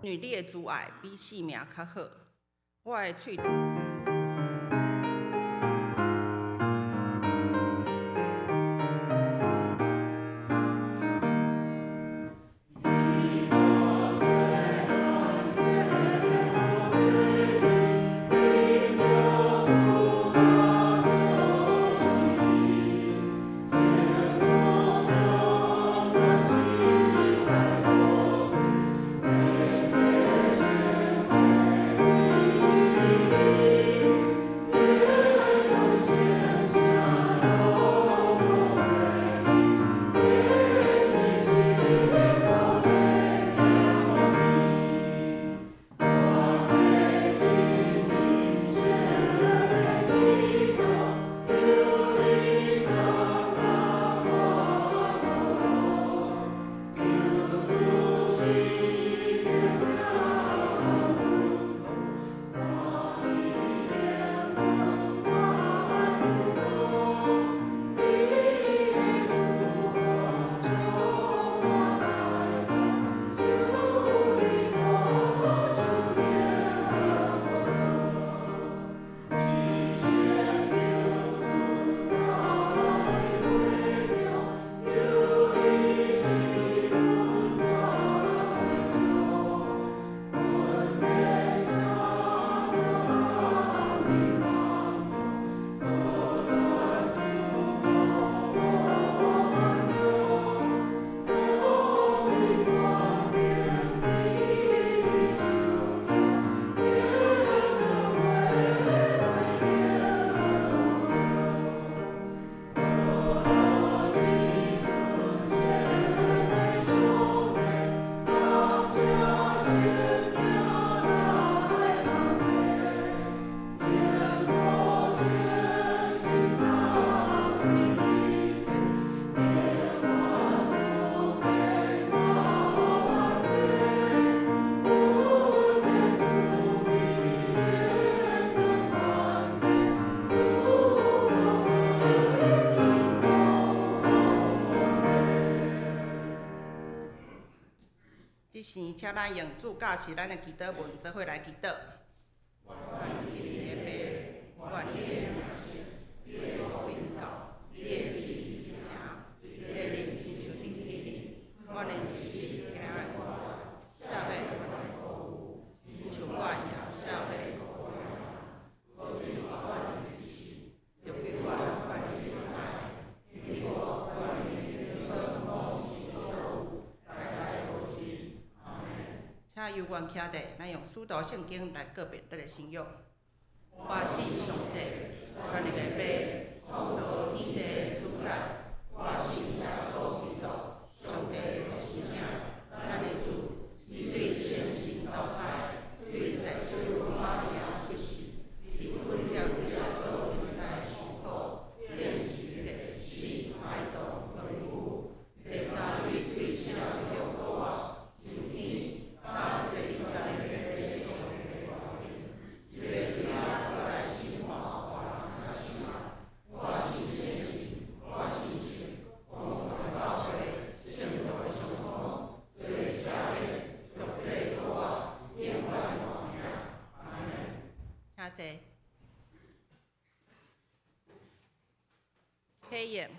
因為你的慈愛比性命較好，我的喙。這時，請咱用主教示咱的祈禱文做伙來祈禱。願你的父，願你的名聖，你的國臨到，你的旨意成，佇人親像佇天頂，阮的日子行的我，赦免阮的過誤，親像阮也赦免過阮的。請由阮徛佇，咱用使徒聖經來告別咱的信仰。我信上帝，全能的父，創造天地的主宰。我信耶穌基督，上帝的獨生子，咱的主。伊對聖神投胎，對祭司瑪利亞出世，佇本篤彼拉多年代受苦，釘十字死，埋葬，落地獄。第三日對死人復活，升天。請坐。啟應，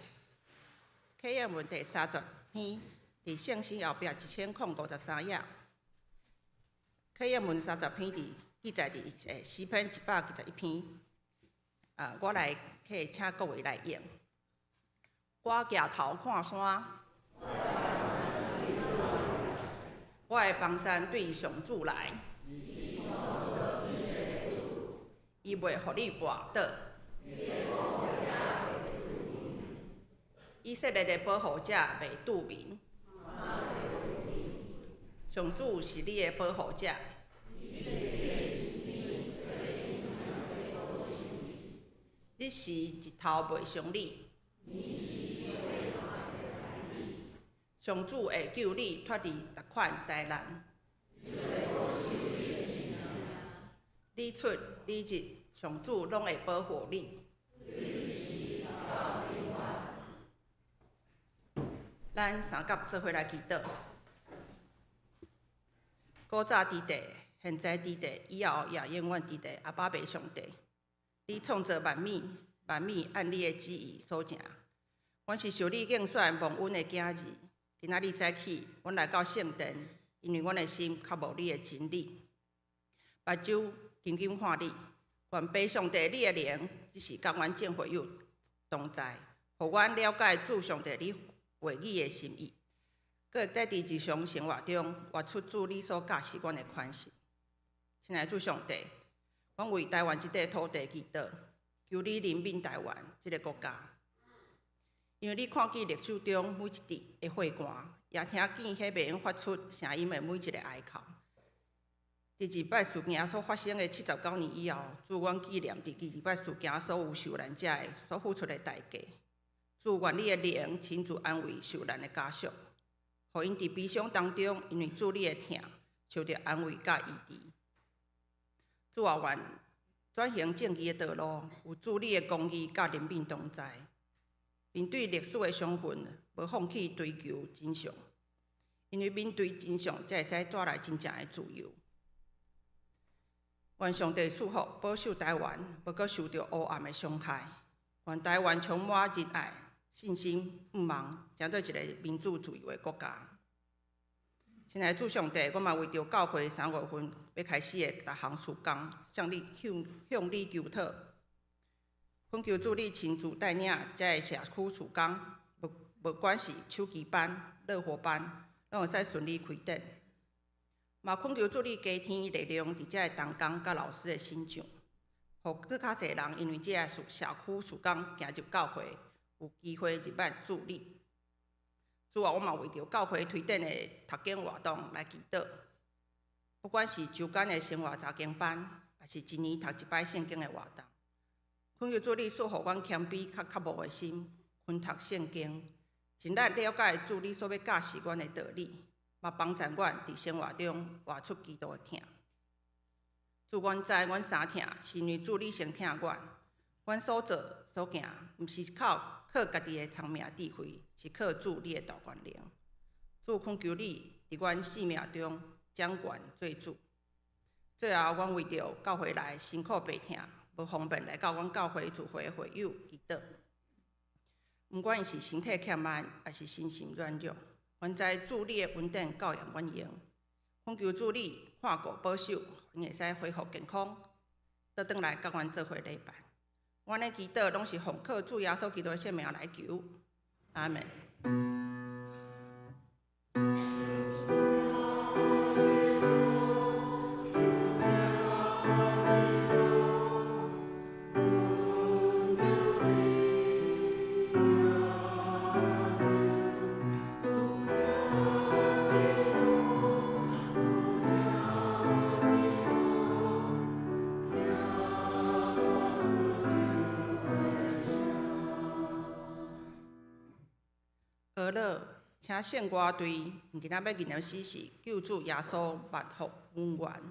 啟應文第30篇，佇聖經後壁1053頁。啟應文三十篇佇記載佇詩篇121篇。啊，我來啟，請各位來應。我舉頭看山，我的幫贊對上主來。伊袂予你跋倒。以色列的保護者袂拄眠。上主是你的保護者。日時日頭袂傷你。上主會救你脫離逐款災難。你出你入，上主攏會保護你。咱三甲做伙來祈禱。各古早佇地，現在佇地，以後也永遠佇地。阿爸父上帝，你創造萬物，萬物按你的旨意所成。阮是受你揀選蒙恩的囝兒。今仔日早起，阮來到聖殿，因為阮的心渴慕你的真理，目睭緊緊看你。願父上帝你的靈，這時佮阮眾會友同在，予阮了解主上帝你話語的心意，閣會使佇日常生活中活出主你所教示阮的款式。親愛的主上帝，阮為台灣這塊土地祈禱，求你憐憫台灣這个國家，因為你看見綠洲中每一滴的血汗，也聽見彼袂用發出聲音的每一个哀哭。佇二八事件所發生的79年以後，主，阮紀念佇二八事件所有受難者的所付出的代價。主，願你的靈親自安慰受難的家屬，予𪜶佇悲傷當中，因為主你的疼，受著安慰佮醫治。主啊，願轉型正義的道路，有主你的公義佮憐憫同在。面對歷史的傷痕，無放棄追求真相，因為面對真相，才會使帶來真正的自由。願上帝賜福保守台灣，無閣受著烏暗的傷害。願台灣充滿仁愛、信心、盼望，成做一个民主自由的國家。親愛的主上帝，我嘛為著教會3月份欲開始的逐項事工，向你求討。懇求主你親自帶領遮个社區事工，無管是手機班、樂活班，攏會使順利開展。嘛懇求主你加添力量佇遮个同工佮老師的身上，予閣較濟人因為這个社區事工行入教會，有機會認捌主你。主啊，我嘛為著教會推展的讀經活動來祈禱，不管是週間的生活查經班，抑是一年讀一擺聖經的活動，懇求主你賜予阮謙卑佮渴慕的心，熏讀聖經，盡力了解主你所欲教示阮的道理，嘛幫助阮佇生活中活出基督的疼。主，阮知阮三疼，是因為主你先疼阮。阮所做所行，毋是靠家己的聰明智慧，是靠主你的大權能。主，懇求你佇阮生命中掌權做主。最後，阮為著教會內辛苦病疼，無方便來到阮教會聚會的會友祈禱。毋管伊是身體欠慢，抑是身心軟弱，阮知主你的恩典夠予阮用。懇求主你看顧保守，𪜶會使恢復健康，倒轉來佮阮做伙禮拜。阮的祈禱攏是奉靠主耶穌基督的聖名來求，阿們。俄勒，請聖歌隊，今仔欲吟的詩是救主耶穌萬福本源。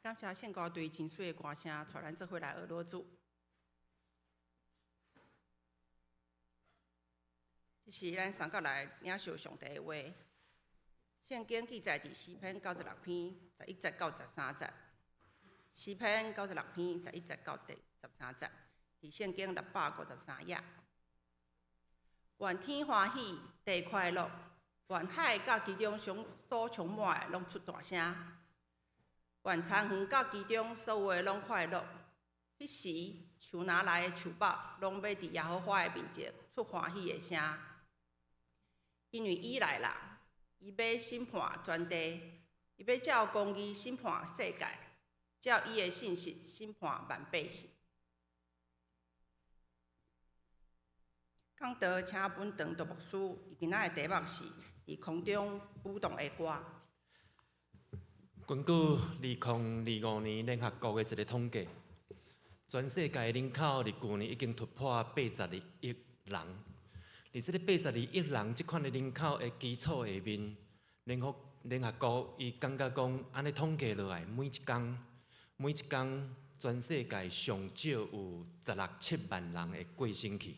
感謝聖歌隊真媠的歌聲，帶咱做伙來學老主。這是咱三角來領受上帝的話。聖經記載佇詩篇96篇11節到13節。詩篇九十六篇十一節到第十三節，佇聖經653頁。願天歡喜，地快樂，願海佮其中所充滿的攏出大聲。願田園佮其中所有的攏快樂。彼時，樹林內的樹木攏欲佇耶和華的面前出歡喜的聲，因為伊來啦，伊欲審判全地，伊欲照公義審判世界，照伊的信實審判萬百姓。講道請本堂杜牧師，伊今仔的題目是佇空中舞動的歌。根據2025年聯合國的一个統計，全世界人口佇舊年已經突破82億人。佇這个82億人這款的人口的基礎下面，聯合國伊感覺講，按呢統計落來，每一工每一工全世界上少有十六七萬人會過身去。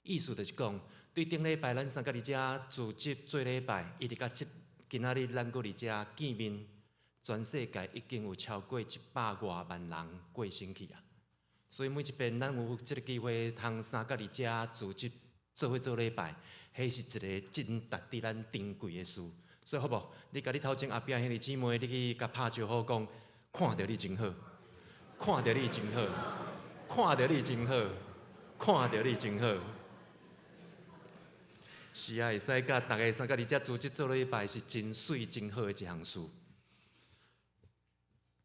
意思就是講，對頂禮拜咱三個佇遮組織做禮拜，一直到這今仔日咱閣佇遮見面，全世界已經有超過100外萬人過身去啊！所以每一遍咱有這个機會通三個佇遮組織做伙做禮拜，彼是一个真值得咱珍貴的事。所以好無？你共你頭前後壁兄弟姊妹，你去共拍招呼講，看著你真好，看著你真好，看著你真好，看著你真好。是啊，會使佮逐个三个佇遮組織做禮拜是真媠真好的一項事。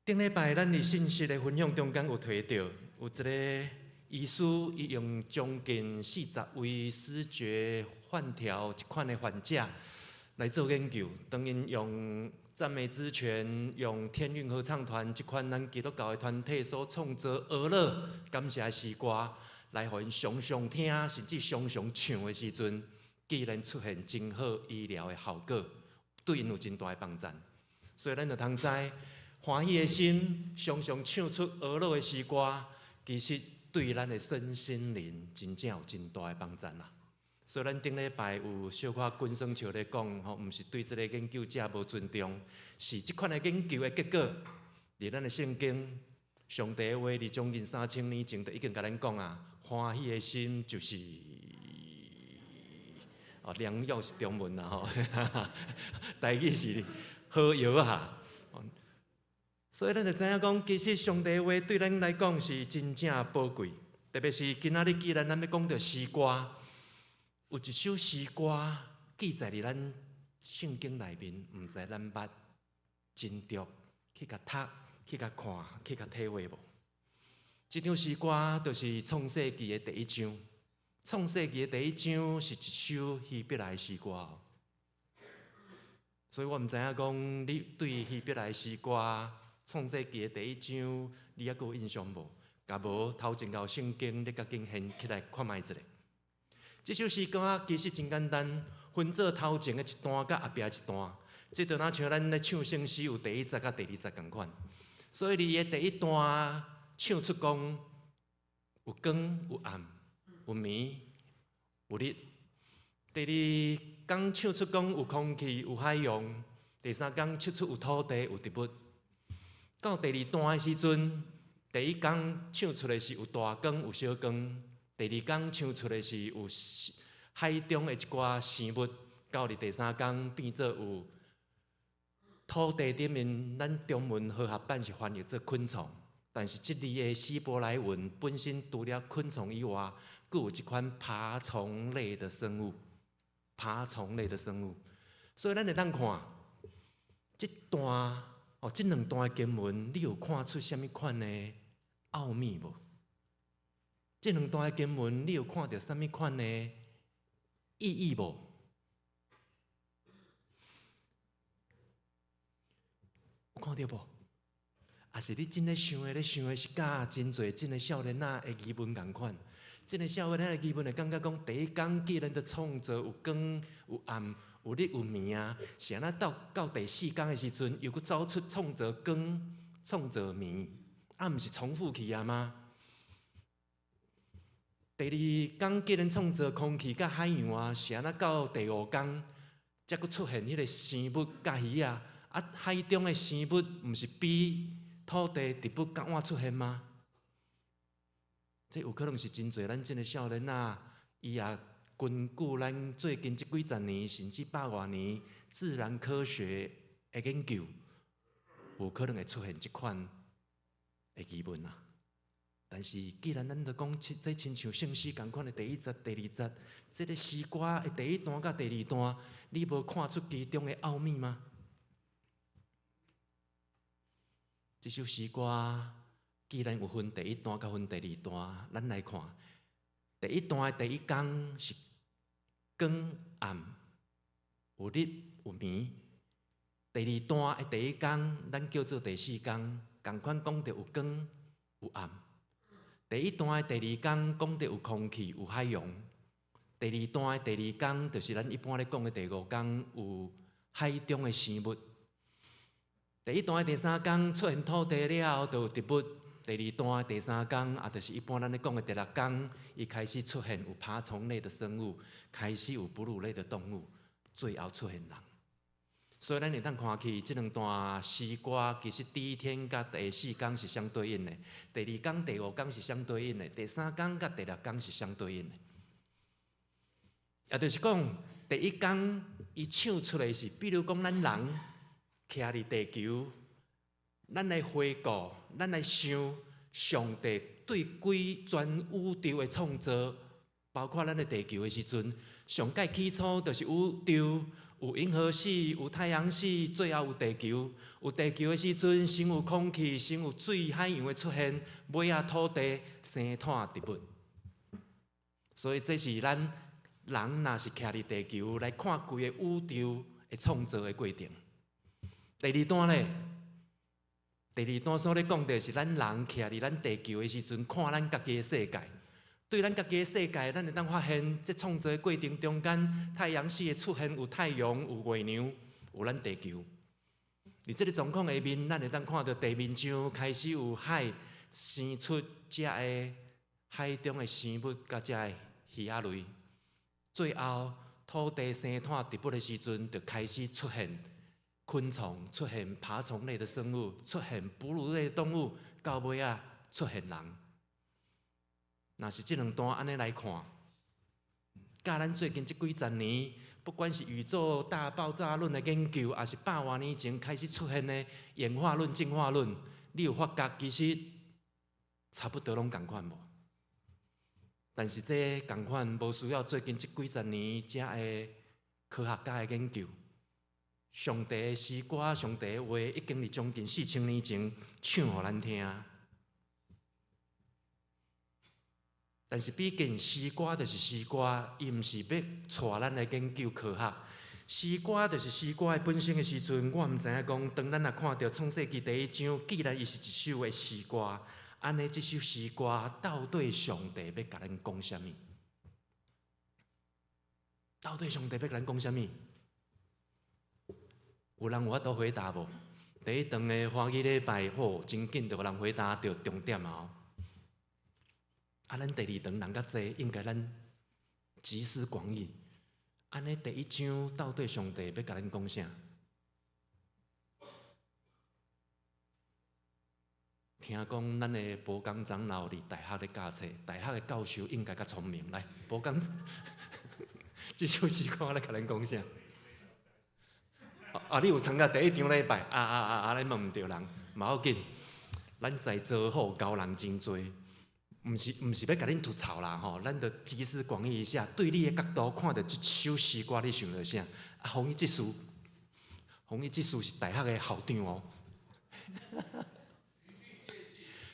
頂禮拜咱佇信息的分享中間有提著，有一个醫師，伊用將近40位思覺幻調這款的患者來做研究。當𪜶用讚美之泉、用天韻合唱團這款咱基督教的團體所創作呵咾感謝的詩歌，來予𪜶常常聽，甚至常常唱的時陣，竟然出現真好醫療的效果，對𪜶有真大的幫助。所以咱就通知，歡喜的心，常常唱出呵咾的詩歌，其實對咱的身心靈真正有真大的幫助啦。所以咱頂禮拜有小可滾耍笑咧講，吼，毋是對這个研究者無尊重，是這款的研究的結果，佇咱的聖經，上帝的話佇將近3000年前就已經共咱講啊，歡喜的心就是。哦，良藥是中文啦吼，台語是好藥啊。所以咱就知影講，其實上帝話對咱來講是真正寶貴。特別是今仔日，既然咱欲講著詩歌，有一首詩歌記載佇咱聖經內面，毋知咱捌斟酌去共讀、去共看、去共體會無？這張詩歌就是創世記的第一章。創世記的第一章是一首希伯來詩歌，所以我毋知影講你對希伯來詩歌創世記的第一章，你猶閣有印象無？若無，頭前有聖經，你較緊掀起來看覓一下。這首詩歌其實真簡單，分做頭前的一段佮後壁一段。這就若像咱咧唱聖詩有第一節佮第二節仝款。所以佇伊的第一段唱出講有光有暗。有暝有日，第二工唱出講有空氣有海洋，第三工唱出有土地有植物。到第二段的時陣，第一工唱出的是有大光有小光，第二工唱出的是有海中的一寡生物。到佇第三工變做有土地頂面，咱中文和合版是翻譯做昆蟲，但是這裡的希伯來文本身除了昆蟲以外，閣有這款爬蟲類的生物，爬蟲類的生物，所以咱會當看這段哦，這兩段的經文，你有看出啥物款的奧秘無？這兩段的經文，你有看著啥物款的意義無？有看著無？抑是你真咧想的咧想的是佮真濟這个少年仔的疑問仝款？這个少年仔的疑問會感覺講，第一工既然著創造有光有暗有日有暝啊，是按怎到第四工的時陣，又閣走出創造光創造暝，啊，毋是重複去啊嗎？第二工既然創造空氣佮海洋啊，是按怎到第五工才閣出現彼个生物佮魚仔？啊，海中的生物毋是比土地植物較晚出現嗎？這有可能是真濟咱這个少年仔，伊也根據咱最近這幾十年甚至百外年自然科學的研究，有可能會出現這款的疑問啊。但是，既然咱著講，這親像聖詩仝款的第一節、第二節，這个詩歌的第一段佮第二段，你無看出其中的奧秘嗎？這首詩歌既然有分第一段佮分第二段，咱來看第一段的第一工是光暗，有日有暝。第二段的第一工，咱叫做第四工，仝款講著有光有暗。第一段的第二工講著有空氣有海洋。第二段的第二工就是咱一般咧講的第五工，有海中的生物。第一段的第三工出現土地了後，就有植物。第二段的第三工，也就是一般咱咧講的第六工，伊開始出現有爬蟲類的生物，開始有哺乳類的動物，最後出現人。所以咱會當看去，這兩段詩歌其實第一天佮第四工是相對應的，第二工、第五工是相對應的，第三工佮第六工是相對應的。也就是講，第一工伊唱出來是，比如講咱人徛佇地球，咱來回顧，咱來想上帝對規全宇宙的創造，包括咱的地球的時陣，上蓋起初就是宇宙。有銀河系，有太陽系，最後有地球。有地球的時陣，先有空氣，先有水、海洋的出現，尾仔土地生湠植物。所以這是咱人若是徛佇地球來看規個宇宙的創造的過程。第二段咧，第二段所咧講的是咱人徛佇咱地球的時陣，看咱家己的世界。對咱家己的世界，咱會當發現，這創造的過程中間，太陽系的出現有太陽、有月亮、有咱地球。佇這个狀況下面，咱會當看著地面上開始有海生出這个海中的生物，佮這个魚仔類。最後，土地生湠植物的時陣，就開始出現昆蟲、出現爬蟲類的生物、出現哺乳類的動物，到尾仔出現人。若是這兩段按呢來看，佮咱最近這幾十年，不管是宇宙大爆炸論的研究，抑是百外年前開始出現的演化論、進化論，你有發覺其實差不多攏仝款無？但是這仝款無需要最近這幾十年遮的科學家的研究。上帝的詩歌、上帝的話，已經佇將近4000年前唱予咱聽。但是畢竟詩歌就是詩歌，伊毋是欲帶咱來研究科學。詩歌就是詩歌的本身的時陣，我毋知影講，當咱若看著創世記第一章，既然伊是一首的詩歌，按呢這首詩歌到底上帝欲共咱講啥物？到底上帝欲共咱講啥物？有人有法度回答無？第一堂的歡喜禮拜，好，真緊就予人回答著重點啊！啊，咱第二堂人較濟，應該咱集思廣益。按呢，第一章到底上帝欲共咱講啥？聽講咱的寶剛長老佇大學咧教冊，大學的教授應該較聰明。來，寶剛，這首詩歌咧共咱講啥？啊，你有參加第一場禮拜？啊啊啊啊！你問毋著人，無要緊，咱在座好高人真濟。毋是毋是欲共恁吐槽啦吼，咱著集思廣益一下，對你的角度看著這首詩歌，你想著啥？啊，馮伊執事，馮伊執事是大學的校長哦。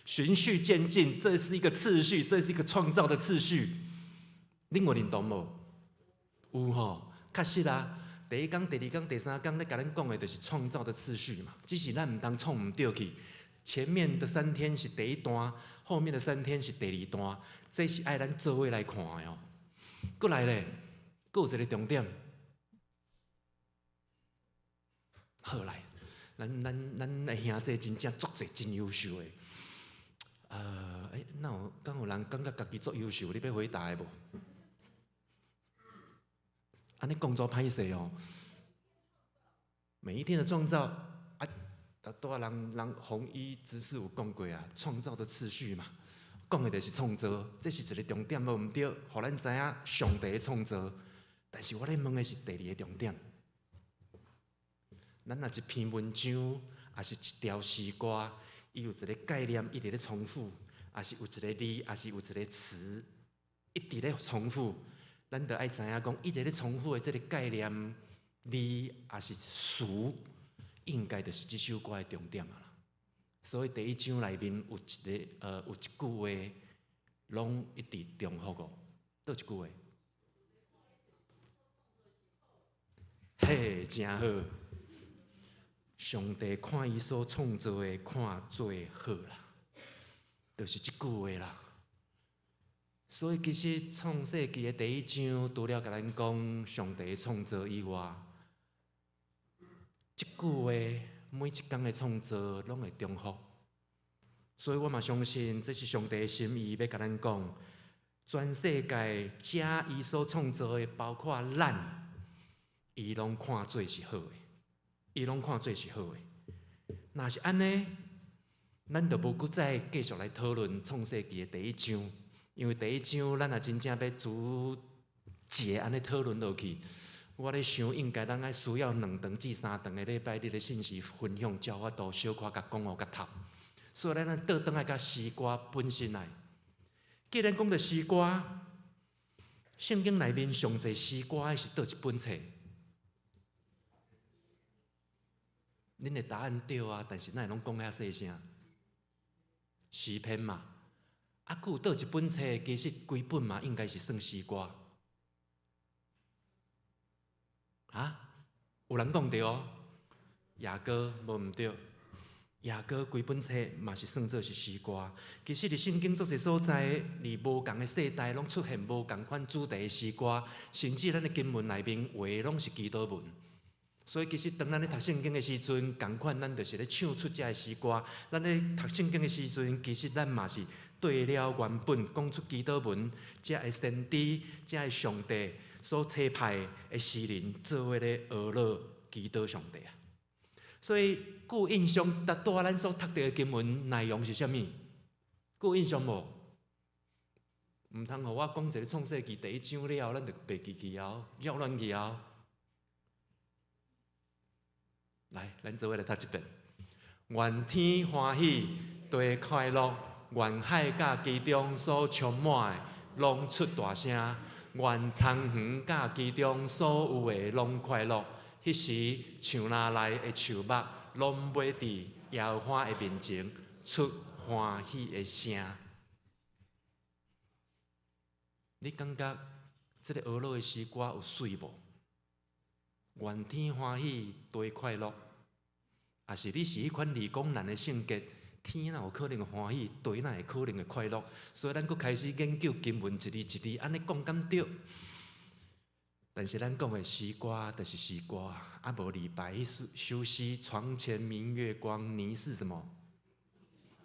循序漸進，這是一個次序，這是一個創造的次序。恁有認同無？有吼，確實啊。第一工、第二工、第三工咧，共咱講的就是創造的次序嘛。只是咱毋通創毋著去。前面的三天是第一段，後面的三天是第二段，這是愛咱做伙來看的哦。閣來咧，閣有一個重點。好來，咱的兄弟真正足濟真優秀的。欸，哪有敢有人感覺家己足優秀？你欲回答的無？按呢講做歹勢哦。每一天的創造啊，拄仔人紅衣執事有講過啊，創造的次序嘛，講的就是創造，這是一個重點，無毋對，予咱知影上帝的創造。但是我咧問的是第二個重點。咱若一篇文章，抑是一條詩歌，伊有一個概念一直咧重複，抑是有一個字，抑是有一個詞一直咧重複，咱就愛知影講，一直咧重複的這個概念、字，抑是詞，應該就是這首歌的重點啊啦。所以第一章內面有一句話，攏一直重複哦。佗一句話？嘿，誠好。上帝看伊所創造的，看做好啦，就是這句話啦。所以其實創世記的第一章，除了共咱講上帝創造以外，這句話每一工的創造攏會重複。所以我嘛相信，這是上帝的心意，欲共咱講，全世界遮伊所創造的，包括咱，伊攏看做是好的。伊攏看做是好的。若是按呢，咱就無閣再繼續來討論創世記的第一章，因為第一章咱若真正欲逐節按呢討論落去，我咧想應該咱愛需要2頓至3頓的禮拜日的信息分享，才有法度小可共講予較透。所以咱咱倒轉來共詩歌本身來。既然講著詩歌，聖經內面上濟詩歌的是佗一本冊？恁的答案對啊，但是哪會攏講遐細聲？詩篇嘛，啊，閣有佗一本冊，其實規本嘛應該是算詩歌。啊？有人講著哦，雅歌無毋對，雅歌規本冊嘛是算做是詩歌。其實佇聖經足濟所在，佇無仝的世代攏出現無仝款主題的詩歌，甚至咱的經文內面畫的攏是祈禱文。所以其實當咱咧讀聖經的時陣，仝款咱就是咧唱出這个詩歌。咱咧讀聖經的時陣，其實咱嘛是對了原本講出祈禱文，這个先知、這个上帝所差派的詩人做伙咧學樂祈禱上帝啊。所以閣有印象，拄仔咱所讀著的經文內容是啥物？閣有印象無？毋通予我講一个創世記第一章了後，咱就袂記去啊，擾亂去啊！來，咱做伙來讀一遍。願天歡喜，地快樂，願海佮其中所充滿的，攏出大聲；願田園佮其中所有的，攏快樂。彼時，樹林內的樹木，攏欲佇耶和華的面前出歡喜的聲。你感覺這个哀樂的詩歌有媠無？願天歡喜，地快樂。抑是你是彼款理工男的性格，天哪有可能會歡喜，地哪會可能會快樂？所以咱閣開始研究經文一字一字，按呢講敢對？但是咱講的詩歌就是詩歌，啊無李白彼首詩“床前明月光，疑是什麼？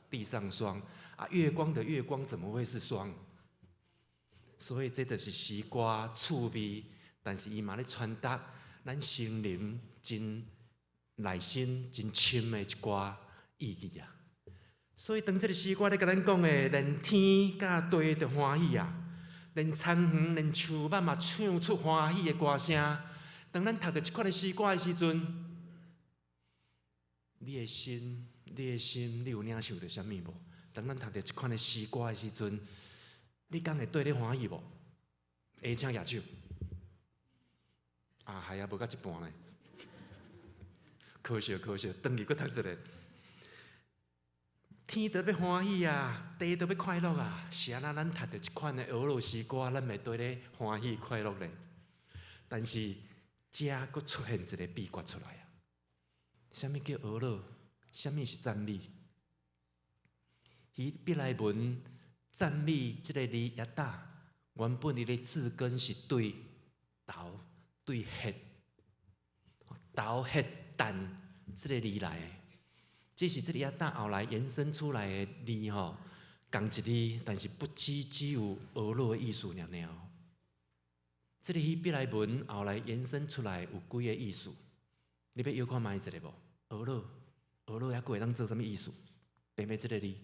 地上霜”。啊，月光的月光怎麼會是霜？所以這就是詩歌趣味，但是伊嘛咧傳達咱心靈真內心真深的一寡意義啊。所以當這个詩歌咧共咱講的，連天佮地都歡喜啊，連田園、連樹木嘛唱出歡喜的歌聲。當咱讀著這款的詩歌的時陣，你的心，你的心，你有領受著啥物無？當咱讀著這款的詩歌的時陣，你敢會綴咧歡喜無？會請舉手。啊，還猶無到一半呢。可惜，可惜，轉去閣讀一个。天都欲歡喜啊，地都欲快樂啊，是按怎咱讀著這款的哀樂詩歌，咱會綴咧歡喜快樂咧？但是遮閣出現一个秘訣出來啊！啥物叫哀樂？啥物是讚美？希伯來文讚美這个字亞達，原本伊的字根是對頭對血，頭血陳這个字來的，只是這个亞當後來延伸出來的字吼，仝一字，但是不只只有呵咾的意思爾爾。這个希伯來文後來延伸出來有幾个意思，你欲搖看覓一下無？呵咾，呵咾猶閣會當做啥物意思？邊邊這个字，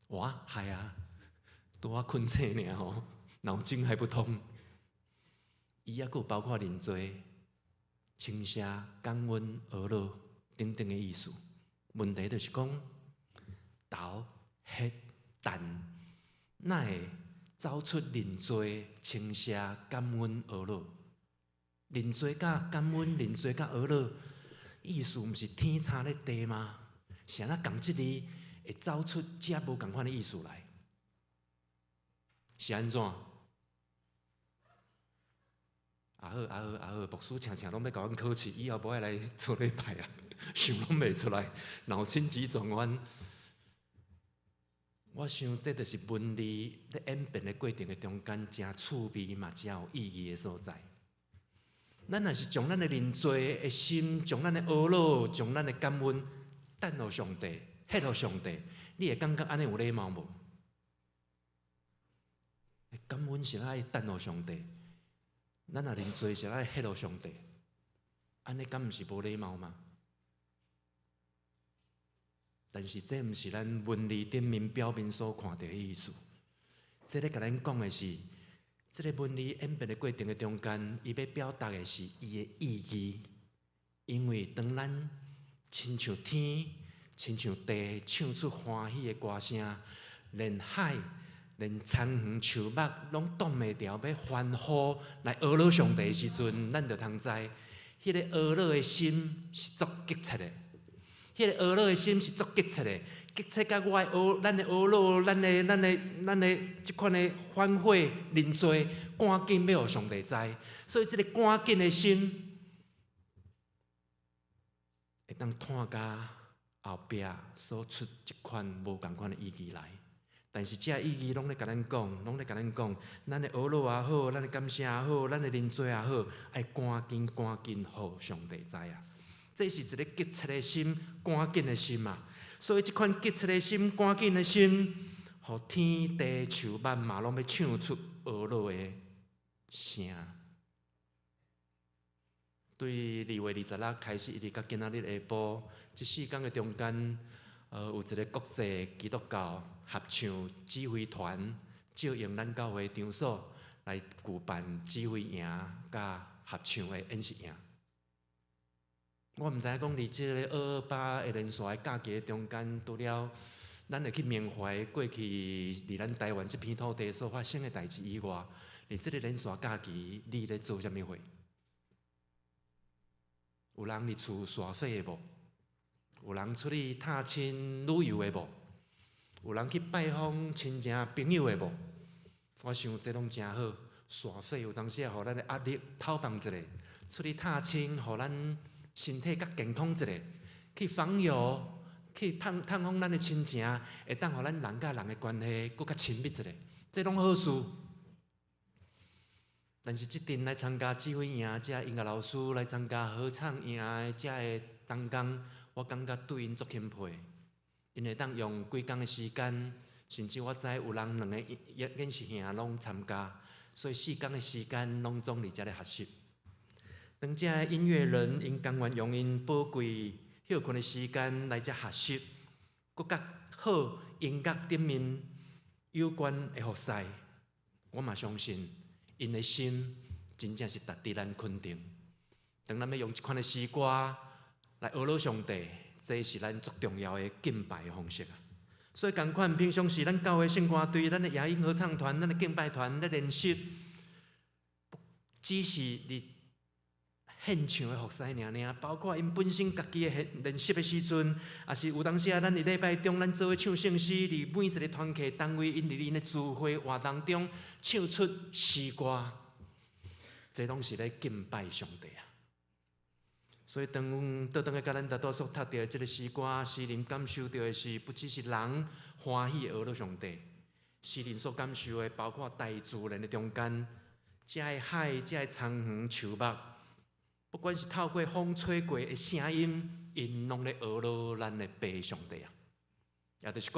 哇，係啊，拄仔睏醒爾吼，腦筋還不通。伊猶閣有包括認罪、稱謝、感恩、呵咾等等的意思。問題就是講，投、彼、擲，哪會走出認罪、稱謝、感恩、呵咾？認罪佮感恩、認罪佮呵咾，意思毋是天差咧地嗎？是按怎仝這字會走出遮無仝款的意思來？是按怎？啊好啊好啊好，牧師常常攏欲共阮考試，以後無愛來做禮拜啊，想攏袂出來，腦筋急轉彎。我想這就是文字咧演變的過程的中間，誠趣味嘛，誠有意義的所在。咱若是將咱的認罪的心，將咱的呵咾，將咱的感恩，擲予上帝，獻予上帝，你會感覺按呢有禮貌無？感恩是愛擲予上帝，咱若認罪是愛獻予上帝，按呢敢毋是無禮貌嗎？但是這毋是咱文字頂面表面所看著的意思。這咧共咱講的是，這个文字演變的過程的中間，伊欲表達的是伊的意義。因為當咱親像天、親像地，唱出歡喜的歌聲，連海、連田園樹木攏擋袂牢，欲歡呼來呵咾上帝的時陣，咱就通知，彼个呵咾的心是足急切的。彼个呵咾的心是足急切的，急切甲我的呵，咱的呵咾，咱的、咱的、咱的這款的反悔認罪，趕緊欲予上帝知。所以這个趕緊的心，會當拖共後壁所出這款無仝款的意義來。但是這意義攏咧共咱講，攏咧共咱講，咱的呵咾也好，咱的感謝也好，咱的認罪也好，愛趕緊趕緊予上帝知啊！這是一个急切的心，趕緊的心啊！所以這款急切的心、趕緊的心，予天地樹木嘛攏欲唱出呵咾的聲。對2月26開始，一直到今仔日下晡，這四工的中間，有一个國際基督教合唱指揮團，借用咱教會場所來舉辦指揮營佮合唱的演習營。我毋知影講佇這个228的連續的假期中間，除了咱會去緬懷過去佇咱台灣這片土地所發生的代誌以外，佇這个連續假期，你咧做啥物貨？有人佇厝煞火的無？有人出去探親旅遊的無？有人去拜訪親情朋友的無？我想這攏誠好，煞火有當時會予咱的壓力透放一下，出去探親，予咱身體較健康一下，去訪遊，去探探訪咱的親情，會當予咱人佮人的關係閣較親密一下，這攏好事。但是這陣來參加指揮營，這音樂老師來參加合唱營的這个同工，我感覺對𪜶足欽佩。𪜶會當用幾工的時間，甚至我知有人兩个演習營攏參加，所以四工的時間攏總佇遮咧學習。當這个音樂人𪜶甘願用𪜶寶貴歇睏的時間來遮學習，閣較好音樂頂面有關的服侍，我嘛相信𪜶的心真正是值得咱肯定。當咱欲用這款的詩歌來呵咾上帝，這是咱足重要的敬拜的方式啊！所以仝款平常時咱教會聖歌隊、咱的夜鶯合唱團、咱的敬拜團咧練習，只是佇獻唱的服侍爾爾，包括𪜶本身家己的練習的時陣，抑是有當時啊，咱佇禮拜中，咱做伙唱聖詩，佇每一个團契單位，𪜶佇𪜶的聚會活動中唱出詩歌，這攏是咧敬拜上帝啊！所以當阮倒轉來共咱大多數讀著的這个詩歌，詩人感受著的是，不只是人歡喜的呵咾上帝，詩人所感受的，包括大自然的中間，這个海、這个田園、樹木。不管是透過風吹過的聲音，𪜶攏咧呵咾咱的父上帝啊！也就是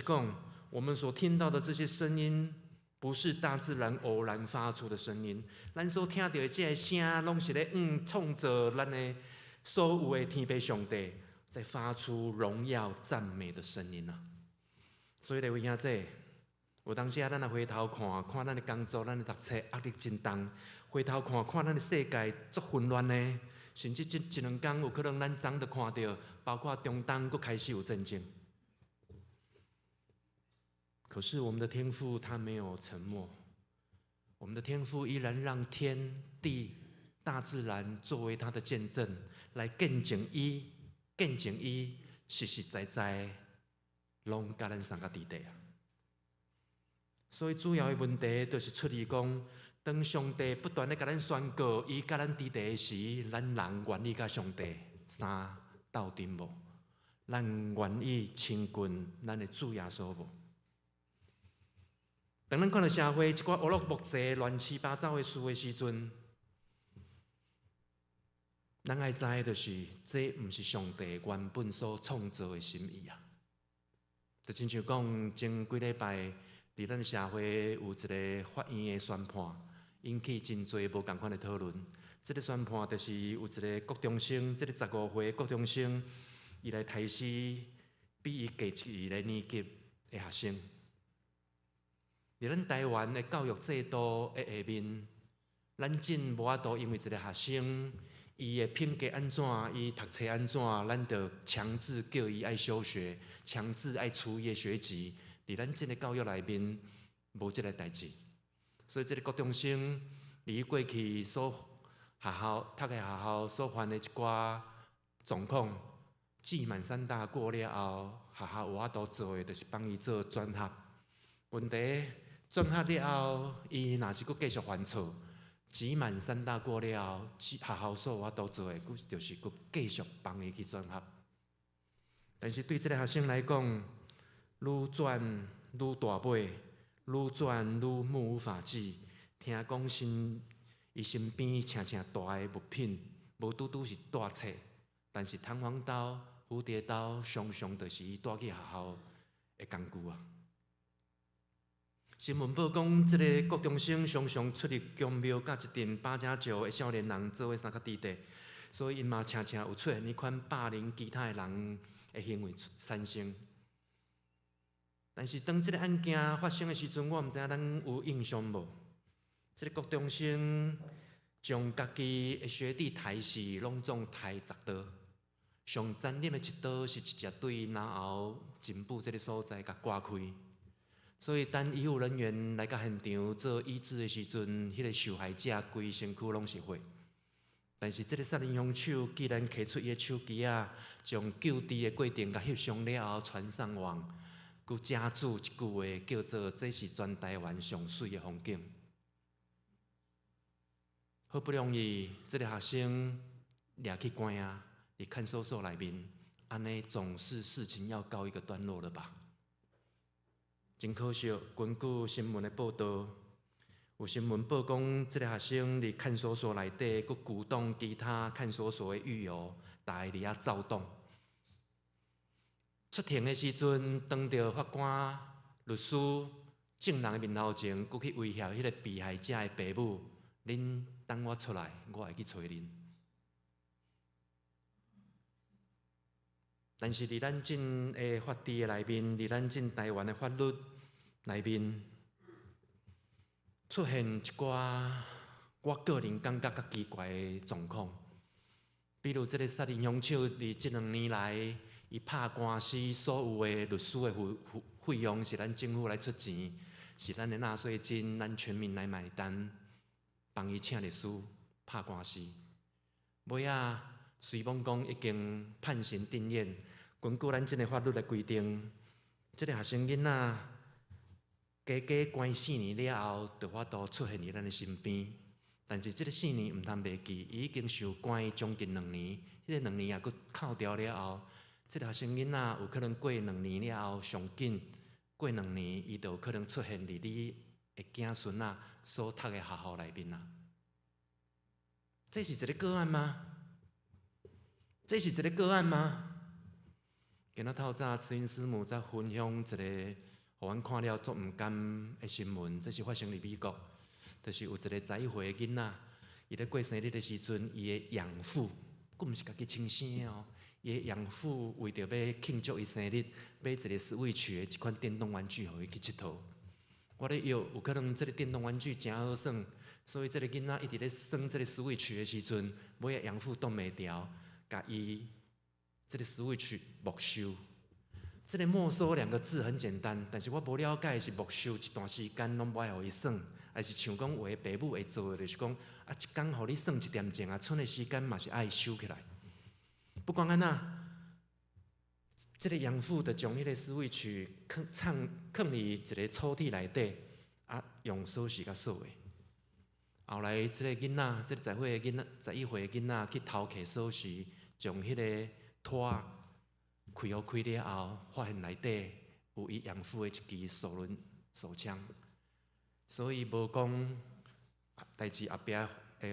講，我們所聽到的這些聲音，不是大自然偶然發出的聲音。咱所聽到的這个聲，攏是咧創造咱的所有的天父上帝，在發出榮耀讚美的聲音啊！所以，各位兄弟，有當時啊，咱若回頭看看咱的工作、咱的讀冊壓力真重，回頭看看咱的世界足混亂呢，甚至這一兩工有可能咱昨就看著，包括中東閣開始有戰爭。可是我們的天父他沒有沉默，我們的天父依然讓天地大自然作為他的見證，來見證伊，見證伊實實在在攏佮咱相佮佇底啊。所以主要的問題就是出於講，當上帝不斷的共咱宣告，伊佮咱佇底的時，咱人願意佮上帝相鬥陣無？咱願意親近咱的主耶穌無？當咱看著社會一寡烏魯木齊、亂七八糟的事的時陣，咱愛知的就是，這毋是上帝原本所創造的心意啊！就親像講，前幾禮拜，佇咱社會有一个法院的宣判，引起真濟無仝款的討論。這个宣判就是有一个國中生，這个15歲國中生，伊來刣死比伊低一个年級的學生。佇咱台灣的教育制度的下面，咱真無法度因為一个學生，伊的品格按怎，伊讀冊按怎，咱就強制叫伊愛休學，強制愛除伊的學籍。佇咱這个教育內面，無這个代誌。所以這个國中生，佇過去所學校讀的學校所犯的一寡狀況，屆滿三大過了後，學校有法度做的，就是幫伊做轉學。問題轉學了後，伊若是閣繼續犯錯，期滿三大過了後，學校所有法度做的，閣就是閣繼續幫伊去轉學。但是對這个學生來講，愈轉愈大尾，愈轉愈目無法紀。聽講伊身邊誠誠大的物品，無拄拄是帶冊，但是彈簧刀、蝴蝶刀，常常就是伊帶去學校的工具啊。新聞報講，這个國中生常常出入宮廟，佮一陣八加九的少年人做伙相佮佇底，所以𪜶嘛誠誠有出現彼款霸凌其他的人的行為產生。但是當這个案件發生的時陣，我毋知影咱有印象無？這个國中生將家己的學弟刣死，攏總刣10刀。上殘忍的一刀是直接對腦後頸部這个所在共割開。所以，當醫護人員來到現場做醫治的時陣，彼个受害者規身軀攏是血。但是，這个殺人兇手竟然提出伊的手機仔，將救治的過程共翕相了後傳上網，閣加註一句話，叫做“這是全台灣上媠的風景”。好不容易，這个學生掠去關啊，佇看守所內面，按呢總是事情要告一個段落了吧？真可惜，根據新聞的報道，有新聞報講，這个學生佇看守所內底，閣鼓動其他看守所的獄友，逐家佇遐躁動。出庭的時陣，當著法官、律師、證人的面頭前，閣去威脅彼个被害者的爸母：恁等我出來，我會去揣恁。但是佇咱這个法治的內面，佇咱這台灣的法律內面，出現一寡我個人感覺較奇怪的狀況。比如這个殺人兇手佇這兩年來，伊拍官司所有的律師的費用是咱政府來出錢，是咱的納稅金，咱全民來買單，幫伊請律師拍官司。尾仔雖罔講已經判刑定讞，根據咱這个法律的規定，這个學生囡仔加加關四年了後，就法度出現佇咱的身邊。但是這个四年毋通袂記，伊已經受關將近兩年，彼个兩年也閣扣掉了後，這个學生囡仔有可能過兩年了後，上緊過兩年，伊就有可能出現佇你的囝孫仔所讀的學校內面啊。這是一个個案嗎？這是一个個案嗎？今仔透早慈雲師母才分享一个，予阮看了足毋甘的新聞。這是發生佇美國，就是有一個11歲的囡仔，伊咧過生日的時陣，伊的養父，閣毋是家己親生的哦，伊的養父為著欲慶祝伊生日，買一個 Switch 的這款電動玩具予伊去𨑨迌。我咧臆有可能這个電動玩具誠好耍，所以這个囡仔一直咧耍這个 Switch 的時陣，尾仔養父擋袂牢，共伊這个 Switch 沒收。這个沒收兩個字很簡單，但是我無了解的是沒收一段時間攏無愛予伊耍，還是像講有的爸母會做的，就是講啊，一工予你耍一點鐘啊，賰的時間嘛是愛收起來。不管按怎，這个養父就將彼个 Switch 囥藏囥佇一个抽屜內底，啊，用鎖匙共鎖的。後來這个囡仔，這个十歲的囡仔，11歲的囡仔去偷摕鎖匙，將彼个拖開予開了後，發現內底有伊養父的一支手輪手槍，所以無講代誌後壁的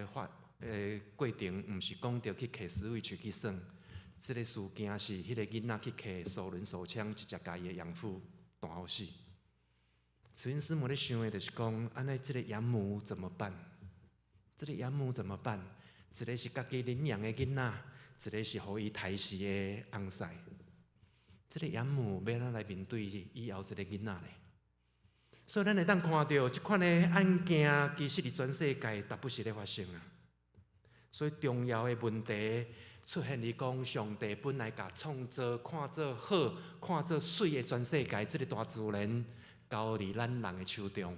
發的過程，毋是講著去摕 Switch 去耍。這个事件是彼个囡仔去摕手輪手槍，直接共伊的養父彈予死。慈雲師母咧想的就是講，按呢這个養母怎麼辦？這个養母怎麼辦？一个是家己領養的囡仔，一个是予伊刣死的翁婿。這个養母欲按怎來面對以後這个囡仔咧？所以咱會當看著這款的案件，其實佇全世界逐不時咧發生啊。所以重要的問題出現佇講，上帝本來共創造看做好、看做媠的全世界，這个大自然交佇咱人的手中。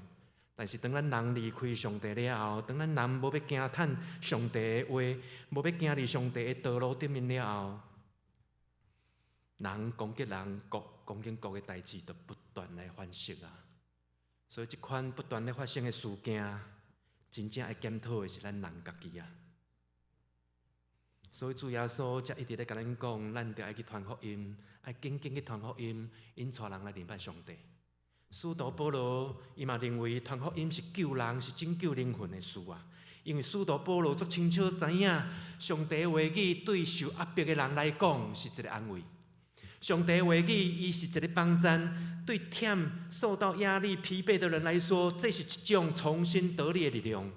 但是當咱人離開上帝了後，當咱人無欲行探上帝的話，無欲行佇上帝的道路頂面了後，人攻擊人，國攻擊國的代誌就不斷來發生啊！所以這款不斷咧發生的事件，真正愛檢討的是咱人家己啊！所以主耶穌才一直咧共咱講，咱著愛去傳福音，愛緊緊去傳福音，引帶人來認捌上帝。使徒保羅伊嘛認為傳福音是救人，是拯救靈魂的事啊！因為使徒保羅足清楚知影，上帝話語對受壓迫的人來講是一个安慰。上帝話語伊是一个幫贊，對忝、受到壓力、疲憊的人來說，這是一種重新得力的力量。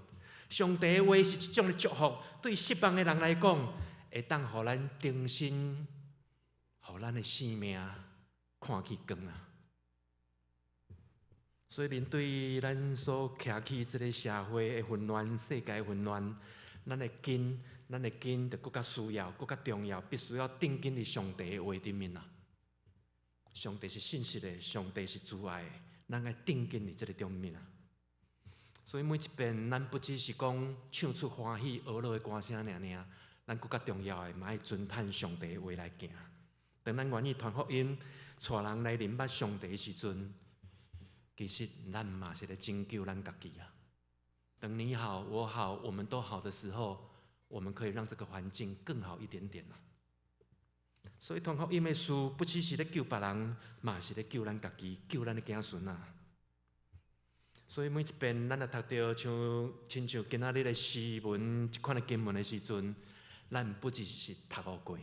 上帝的話是一種的祝福，對失望的人來講，會當予咱重新，予咱的生命看見光啊！所以面對咱所徛起這个社會的混亂、世界的混亂，咱的根就閣較需要、閣較重要，必須要定睛佇上帝的話頂面啊！上帝是信實的，上帝是慈愛的，咱愛定睛佇這个頂面啊！所以每一遍，咱不只是講唱出歡喜、呵樂的歌聲爾爾，咱閣較重要的，嘛愛遵趁上帝的話來行。當咱願意傳福音，帶人來認捌上帝的時陣，其實咱嘛是咧拯救咱家己啊！當你好，我好，我們都好的時候，我們可以讓這個環境更好一點點啊！所以傳福音的事，不只是咧救別人，嘛是咧救咱家己，救咱的子孫啊！所以每一遍咱若讀著像親像今仔日的詩文這款的經文的時陣，咱不只是讀予過，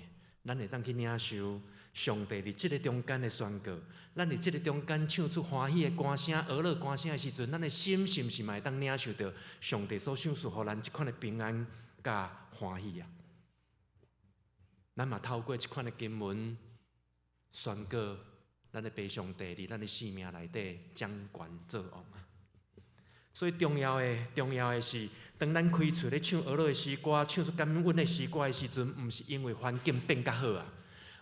咱會當去領受上帝佇這个中間的宣告。咱佇這个中間唱出歡喜的歌聲、呵樂歌聲的時陣，咱的心是毋是嘛會當領受著上帝所賞賜予咱這款的平安佮歡喜啊？咱嘛透過這款的經文宣告，咱的父上帝佇咱的生命內底掌權做王啊！所以重要的是，當咱開喙咧唱呵樂的詩歌，唱出感恩的詩歌的時陣，毋是因為環境變較好啊，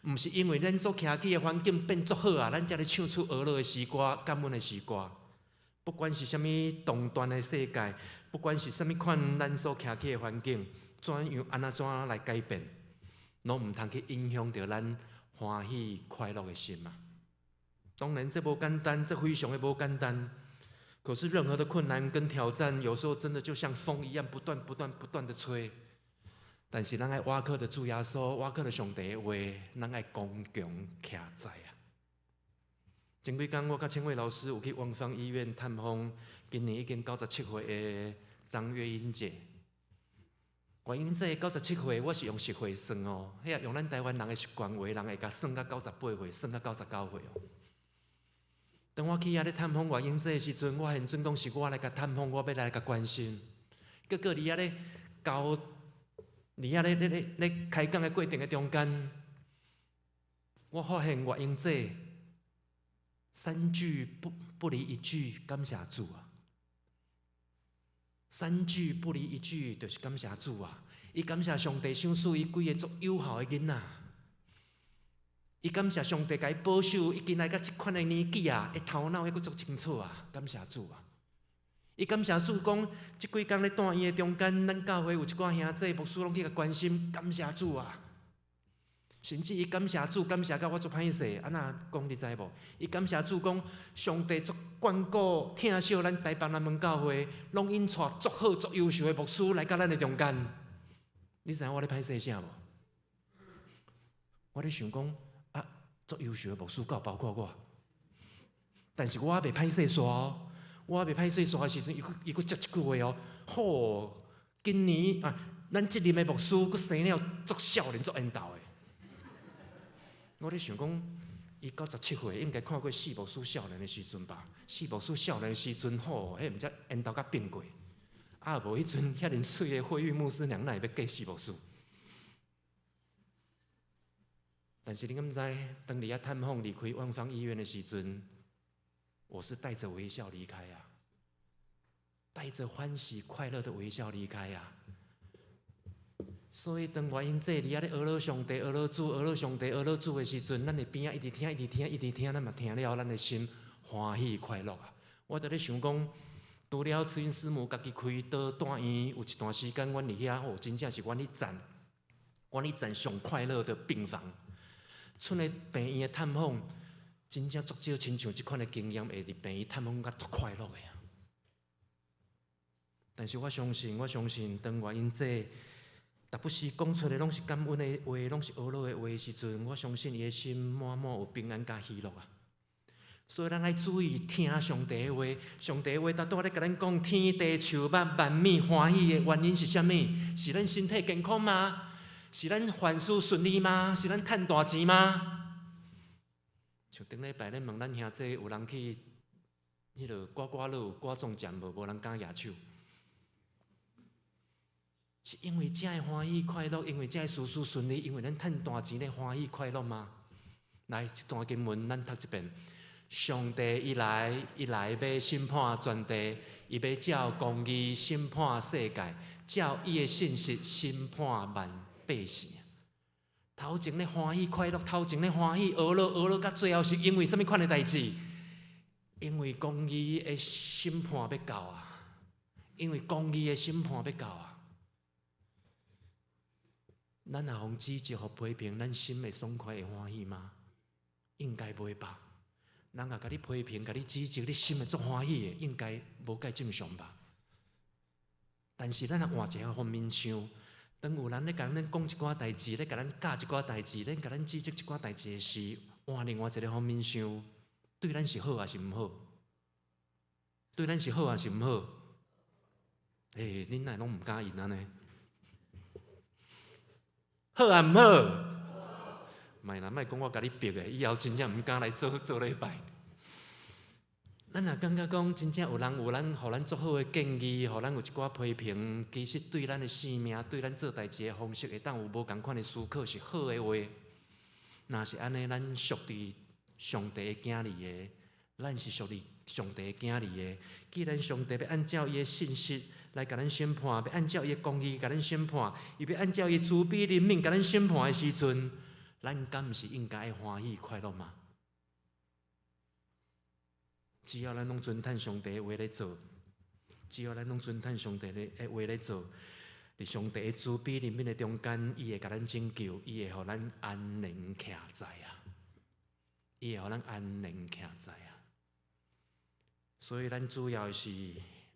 毋是因為咱所徛起的環境變足好啊，咱才咧唱出呵樂的詩歌、感恩的詩歌。不管是啥物動盪的世界，不管是啥物款咱所徛起的環境，怎樣按怎怎來改變，攏毋通去影響著咱歡喜快樂的心啊！當然，這無簡單，這非常的無簡單。可是，任何的困難跟挑戰，有時候真的就像風一樣，不斷、不斷、不斷的吹。但是，咱愛倚靠著主耶穌，倚靠著上帝的話，咱愛剛強徛在啊！前幾工，我佮千惠老師有去王芳醫院探訪，今年已經97歲的張月英姐。外英姐97歲，我是用十歲算哦。彼用咱台灣人的習慣，有的人會共算到98歲，算到99歲哦。當我去遐咧探訪外英姐的時陣，我現準講是我來共探訪，我欲來共關心。結果佇遐咧交，佇遐咧咧咧咧開講的過程的中間，我發現外英姐三句不離一句感謝主啊！三句不離一句，就是感謝主啊！伊感謝上帝賞賜伊幾个足有效的囡仔，伊感謝上帝共伊保守，伊今來到這款的年紀啊，伊頭腦猶閣足清楚啊！感謝主啊！伊感謝主講，這幾工咧住院的中間，咱教會有一寡兄弟牧師攏去共關心，感謝主啊！甚至伊感謝主，感謝到我足歹勢，按怎講你知無？伊感謝主講，上帝足眷顧疼惜咱台北南門教會，攏𪜶帶足好足優秀的牧師來到咱的中間。你知影我咧歹勢啥無？我咧想講啊，足優秀的牧師敢有包括我，但是我猶未歹勢煞哦，我猶未歹勢煞的時陣，伊閣伊閣接一句話哦，好，今年啊，咱這任的牧師閣生了足少年足緣投的。我咧想講，伊97歲，應該看過四牧師少年的時陣吧？四牧師少年的時陣，吼，彼毋才緣投甲變過。啊，無彼陣遐爾媠的惠玉牧師娘，哪會欲嫁四牧師？但是你敢知，當佇遐探訪離開萬芳醫院的時陣，我是帶著微笑離開啊，帶著歡喜快樂的微笑離開啊。所以當外英姐佇遐咧阿羅上帝、阿羅主、阿羅上帝、阿羅主的時陣，咱的邊仔一直聽、一直聽、一直聽，咱嘛聽了，咱的心歡喜快樂啊！我佇咧想講，除了慈雲師母家己開刀住院，有一段時間，阮佇遐哦，真正是阮去讚，阮去讚上快樂的病房。賰咧病院的探訪，真正足少親像這款的經驗，會佇病院探訪甲足快樂的啊！但是我相信，我相信，當外英姐逐不時講出的攏是感恩的話，攏是阿羅的話的時陣，我相信伊的心滿滿有平安佮喜樂啊！所以咱愛注意聽上帝的話，上帝的話拄拄仔咧共咱講天地樹木萬物歡喜的原因是啥物？是咱身體健康嗎？是咱凡事順利嗎？是咱趁大錢嗎？像頂禮拜咧問咱兄弟有人去彼个刮刮樂有刮中獎無？無人敢舉手。是因為才會歡喜快樂，因為才會事事順利，因為咱趁大錢咧歡喜快樂嗎？來，這段經文咱讀一遍。上帝伊來，伊來欲審判全地，伊欲照公義審判世界，照伊的信實審判萬百姓。頭前咧歡喜快樂，頭前咧歡喜呵咾呵咾，到最後是因為啥物款的代誌？因為公義的審判欲到啊！因為公義的審判欲到啊！咱若予指責予批評，咱心會爽快會歡喜嗎？應該袂吧。人若共你批評、共你指責，你心會足歡喜的，應該無蓋正常吧。但是咱若換一个方面想，當有人咧共咱講一寡代誌，咧共咱教一寡代誌，咧共咱指責一寡代誌的時，換另外一个方面想，對咱是好抑是毋好？對咱是好抑是毋好？欸，恁哪會攏毋敢應按呢？好抑毋好？莫啦，莫講我共你逼的，以後真正毋敢來做做禮拜。咱若感覺講真正有人有咱，予咱足好的建議，予咱有一寡批評，其實對咱的生命，對咱做代誌的方式，會當有無仝款的思考是好的話。若是按呢，咱屬佇上帝的囝兒的，咱是屬佇上帝的囝兒的。既然上帝欲按照伊的信實來共咱審判，欲按照伊的公義共咱審判，伊欲按照伊慈悲憐憫共咱審判的時陣，咱敢毋是應該愛歡喜快樂嗎？只要咱攏遵趁上帝的話咧做，只要咱攏遵趁上帝的話咧做，佇上帝的慈悲憐憫的中間，伊會共咱拯救，伊會予咱安然徛在啊！伊會予咱安然徛在啊！所以咱主要是，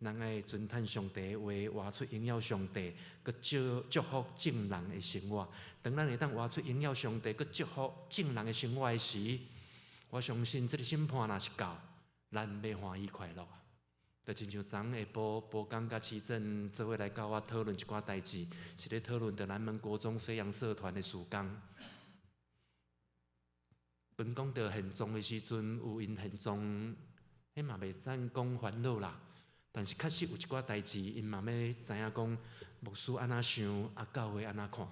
咱愛遵趁上帝的話，活出榮耀上帝，閣祝祝福眾人的生活。當咱會當活出榮耀上帝，閣祝福眾人的生活的時，我相信這个審判若是到，咱欲歡喜快樂啊！就親像昨下晡，博剛佮市政做伙來佮我討論一寡代誌，是咧討論著南門國中飛揚社團的事工。當講著現狀的時陣，有𪜶現狀，彼嘛袂當講煩惱啦。但是確實有一寡代誌，𪜶嘛欲知影講牧師按怎想，啊教會按怎看。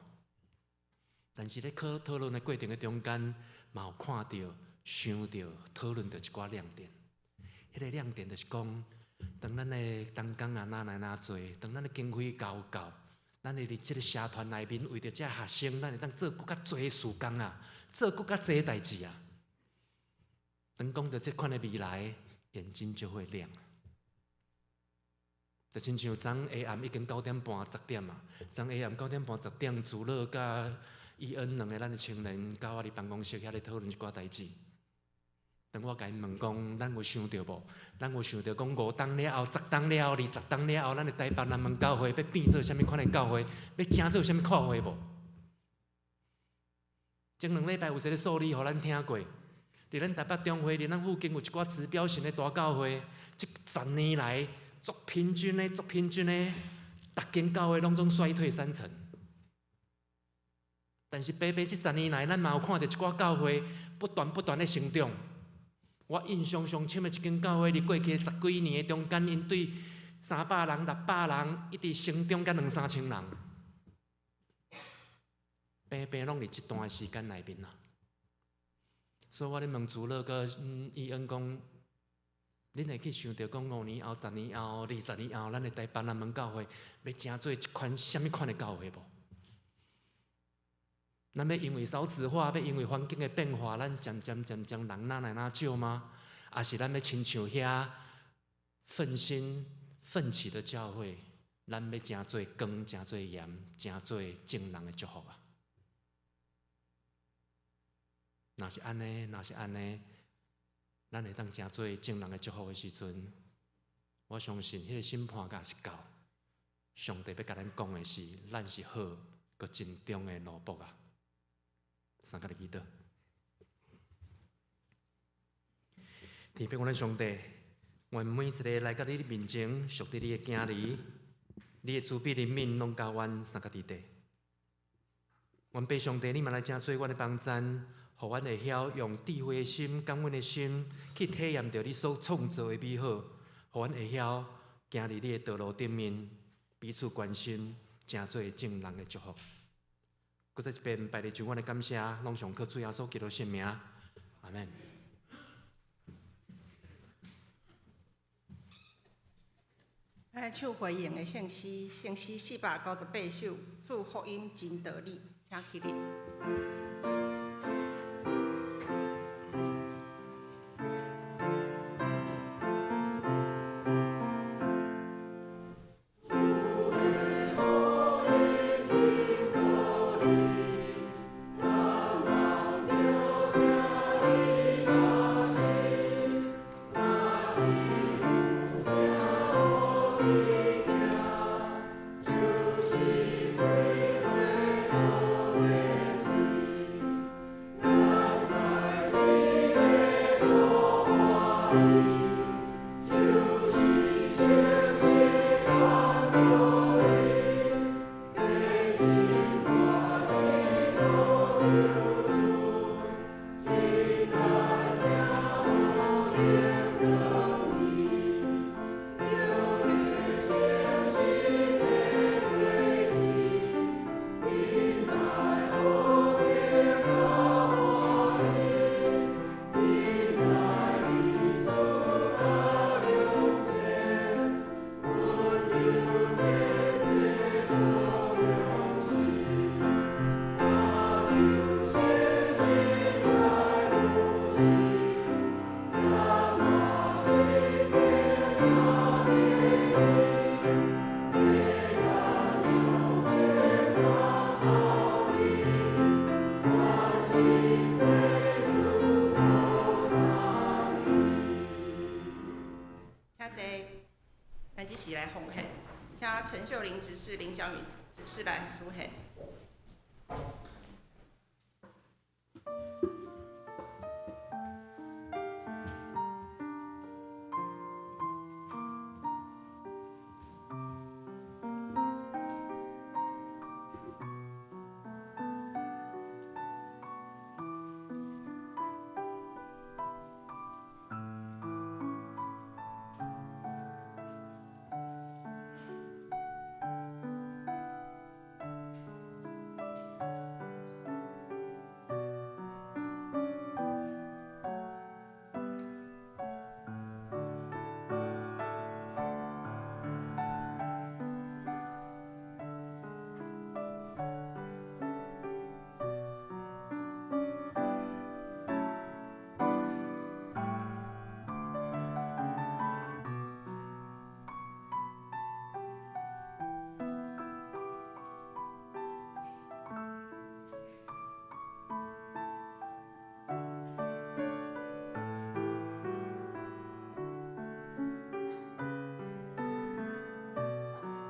但是咧討論的過程的中間，嘛有看著、想著、討論著一寡亮點。彼個亮點就是講，當咱的同工啊，若來若濟，當咱的經費夠夠，咱會佇這个社團內面，為著這學生，咱會當做閣較濟事工啊，做閣較濟代誌啊。當講著這款的未來，眼睛就會亮。就親像昨下暗已經9點半10點啊，昨下暗9點半十點，朱樂佮伊恩兩个咱的青年，佮我佇辦公室遐咧討論一寡代誌。當我共𪜶問講，咱有想著無？咱有想著講5冬了後、10冬了後、20冬了後，咱的台北南門教會欲變做啥物款的教會？欲成做啥物教會無？前2禮拜有一个數字，予咱聽過，佇咱台北中會，佇咱附近有一寡指標性的大教會，這10年來足平均的、足平均的，逐間教會攏總衰退三成。但是白白這10年來，咱嘛有看著一寡教會不斷不斷咧成長。我印象上深的一間教會，佇過去十幾年的中間，𪜶對300人、600人，一直成長到兩三千人，平平攏佇這段時間內面啊。所以我咧問主樂佮伊恩講，恁會去想著講5年後、10年後、20年後，咱的台北南門教會欲成做一款啥物款的教會無？咱欲因為少子化，欲因為環境的變化，咱漸漸漸漸人愈來愈少嗎？抑是咱欲親像遐奮興奮起的教會，咱欲成做光，成做鹽，成做眾人的祝福啊！若是按呢，若是按呢，咱會當成做眾人的祝福的時陣，我相信彼个審判若是到，上帝欲共咱講的是，咱是好閣珍重的奴僕啊！三個來祈禱。天父，阮上帝，願每一个來到你面前，屬佇你的囝兒，你的慈悲憐憫，攏佮阮相佮佇底。願父上帝，你嘛來成做阮的幫贊，予阮會曉用智慧的心、感恩的心去體驗著你所創造的美好，予阮會曉行佇你的道路頂面，彼此關心，成做眾人的祝福。閣再一遍，拜你將阮的感謝，攏上靠主耶穌基督聖名，阿們。咱來唱回應的聖詩，聖詩498首，主福音真道理，請起立。請坐，咱這時來奉獻，請陳秀玲執事、林祥宇執事來書獻。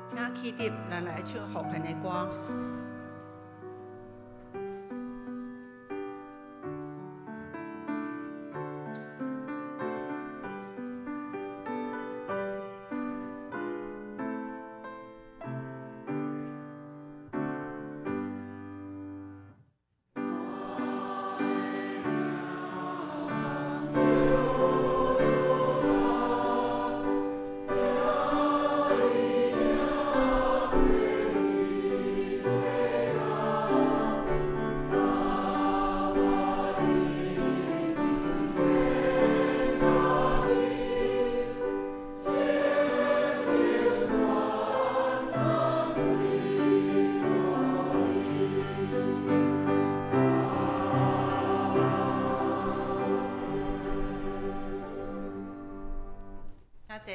請起立，咱來唱奉獻的歌。請坐。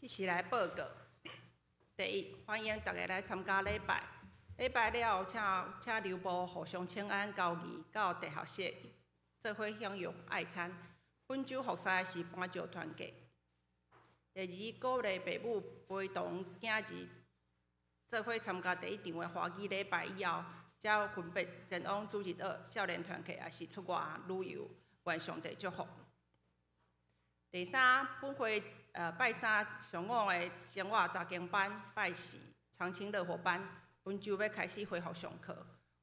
這是來報告。第一，歡迎大家來參加禮拜。禮拜了後，請留步互相請安交誼，到地下室做伙享用愛餐。本週服侍是搬石團契。第二，鼓勵爸母陪同囝兒做伙參加第一場的華語禮拜以後，才分別前往主日學、少年團契，抑是出外旅遊。願上帝祝福。第三，本會拜三上午的生活查經班，拜四長青樂活班，本週欲開始恢復上課，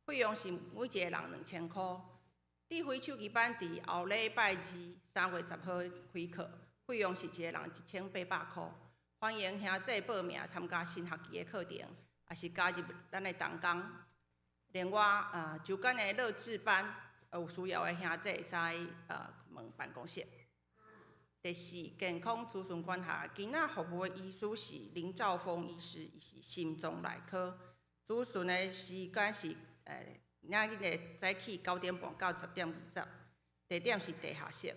費用是每一個人2000箍。智慧手機班佇後禮拜二3月10號開課，費用是一個人1800箍。歡迎兄弟報名參加新學期的課程，抑是加入咱的同工。另外，週間的樂智班，有需要的兄弟會使問辦公室。第四，健康諮詢管轄，今仔服務的醫師是林兆峰醫師，伊是心臟內科。諮詢的時間是明仔日的早起9點半到10點20，地點是地下室。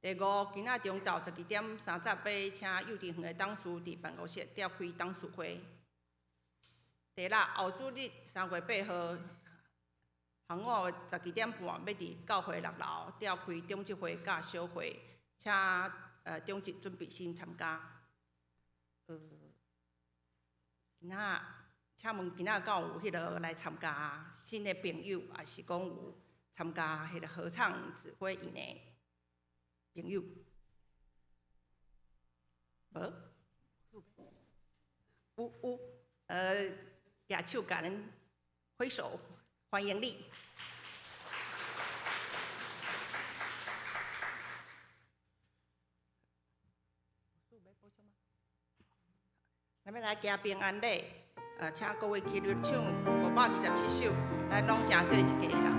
第五，今仔中晝12點30欲請幼稚園的董事佇辦公室召開董事會。第六，後主日3月8號下午12點半，欲佇教會6樓召開長執會佮小會，請長執準備心參加。今仔請問今仔敢有彼个來參加新的朋友，抑是講有參加彼个合唱指揮營的朋友？無？有，舉手共咱揮手，歡迎你。咱欲來行平安禮，請各位起立唱527首，咱攏成做一家人。耶穌。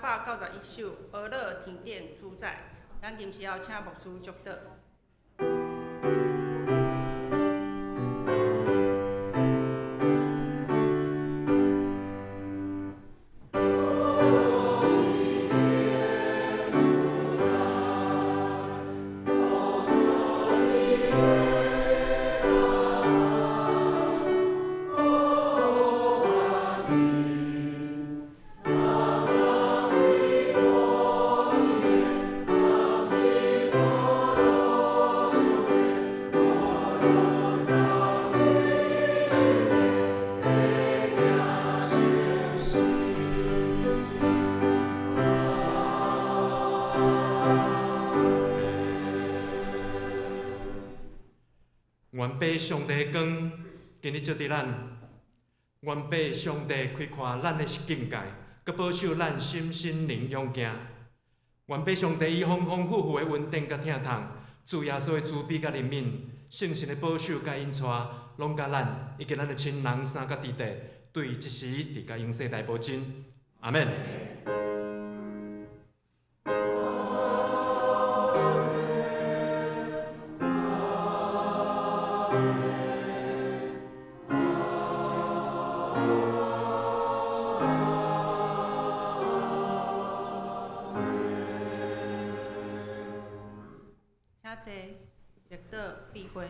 391首《呵咾天顶主宰》，咱臨時候請牧師祝禱。願父上帝的光今日照佇咱，願父上帝開闊咱的境界，閣保守咱心身靈勇健。願父上帝以豐豐富富的恩典佮疼痛，主耶穌的慈悲佮憐憫，聖神的保守佮引帶，攏佮咱以及咱的親人三佮弟弟，對這時直到永世來無盡。阿們。請坐，默禱閉會。